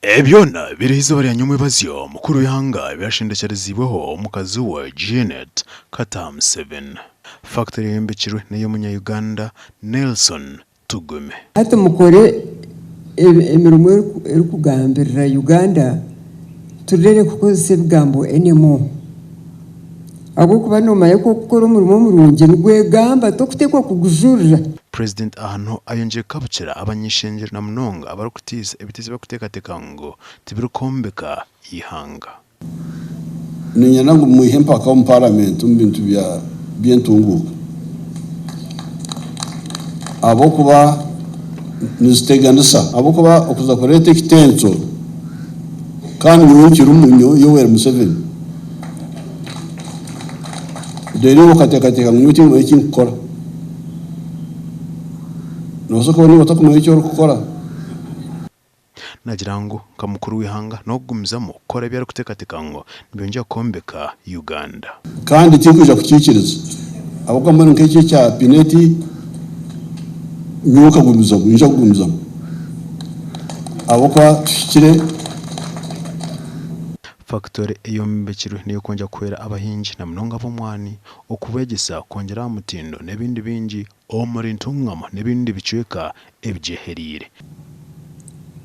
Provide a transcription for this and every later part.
Ebi byona biri ah'eizooba rya nyomwebazyo, mukuru w'eihanga byashendekyereziibweho omukazi we Janet Kataha Museveni. Fakitore eyombekirwe n'ey'omunya Uganda Nelson Tugume. Hati mukore emirimo erikugambirira Uganda turere kukozesa ebigambo anymore ahabw'okuba nomanya ku okukora omurimo murungi nigwegamba tokutekwa kugujurira. Purezidenti aha niho ayongyire kukabukira abany'eishengyero na munonga abarikutiisa ebiteeso barikuteekateeka ngu tibirikwombeka eihanga. Niinyenda ngu mwihe empaka omu paramenti omu bintu by'entunguuka ahabw'okuba niziteganisa ahabw'okuba okuza kureeta ekitenso kandi nyowe nkirimu nyowe Yoweri Museveni reero iwe okateekateeka ngu nyowe tindimanya eki nkukora noobaasa kuba niiwe otakumanya eki orikukora. Naagira ngu nka mukuru w'eihanga n'okugumizamu kukora ebi arikuteekateeka ngu nibyongyera kwombeka Uganda. Kandi tinkwija kukiikiriza ahabw'okuba mbwenu nk'eki ekya Pinetti nyowe nkagumizamu, niinyija kugumizamu ahabw'okuba tuhikire. Fakitore eyombekirwe n'ey'okwongyera kuhwera abahingi na munonga ab'omwani okubeegyesa kwongyera aha mutindo n'ebindi bingi Omuri Ntungamo n'ebindi bicweka ebigyehereire.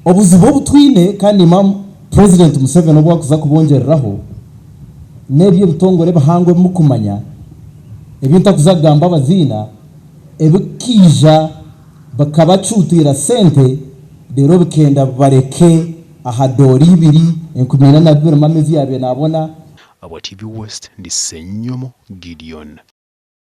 Obuzibu obu twine kandi imam President Museveni obu akuza kubongyereraho n'ebi ebitongore ebihango ebi mukumanya ebi ntakuza kugamba abaziina ebikuija bikabacuutiira sente reero bikenda bibareke aha doora ibiri 42 mama ezi yaabaire naabona. Ahabwa TV West, ndi Ssenyomo Gideon.